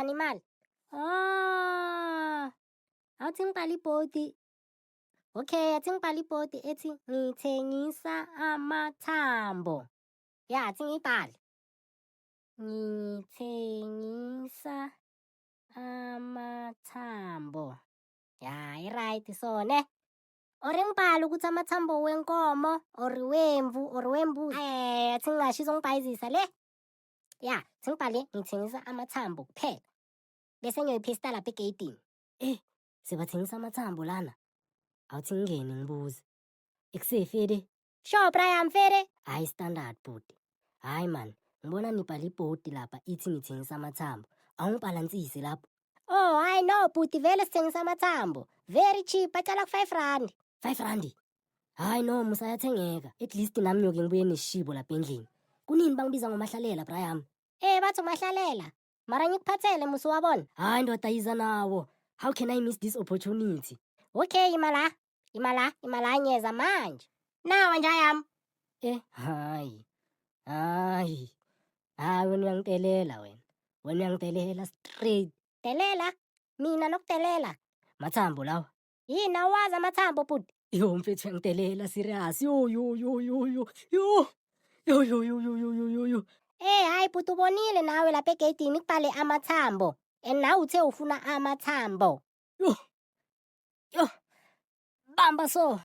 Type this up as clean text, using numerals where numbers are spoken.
Enjani imali? Oh. Awuthi ngibhale ibhodi. Okay, athi ngibhale ibhodi ethi ngithengisa amathambo. Ya, athi ngiyibhale. Ngithengisa amathambo. Ya, i-right so ne. Or ngibhale ukuthi amathambo wenkomo or wemvu or wembuzi. Eh, athi ngingasho izongibhayizisa le. Ya, athi ngibhale ngithengisa amathambo kuphela. Bese ngiyoyiphista lapha egeyidini. Eh, sebathengisa amathambo lana. Awuthi ngingene ngibuze. Ekusefede. Sure, Brian Fere. Hayi standard bhuti. Hayi man, ngibona nibhala ibhodi lapha ithi nithengisa amathambo. Awungibhalansise lapho. Oh, hayi no bhuti, vele sithengisa amathambo. Very cheap, acala ku-5 rand. 5 rand. Hayi no, musayathengeka. At least nami ngiyoke ngibuye neshibo lapha endlini. Kunini bangibiza ngomahlalela Brian? Eh, bathi umahlalela. Mara ngikuphathele musu wabona. Hayi ndoda yiza nawo. How can I miss this opportunity? Okay, imala. Imala, imala ngiyeza manje. Nawa nja yami. Eh, hayi. Hayi. Hayi wena uyangitelela wena. Wena uyangitelela straight. Delela. Mina nokudelela. Mathambo lawa. Yini awazi amathambo bhuti? Yo mfethu uyangitelela serious. Yo yo yo yo yo. Yo. Yo yo yo yo yo yo yo yo. Eh, hayi bhuti ubonile nawe lapha egeyidini kubhale amathambo. And nawe uthe ufuna amathambo. Yo. Yo. Bamba so.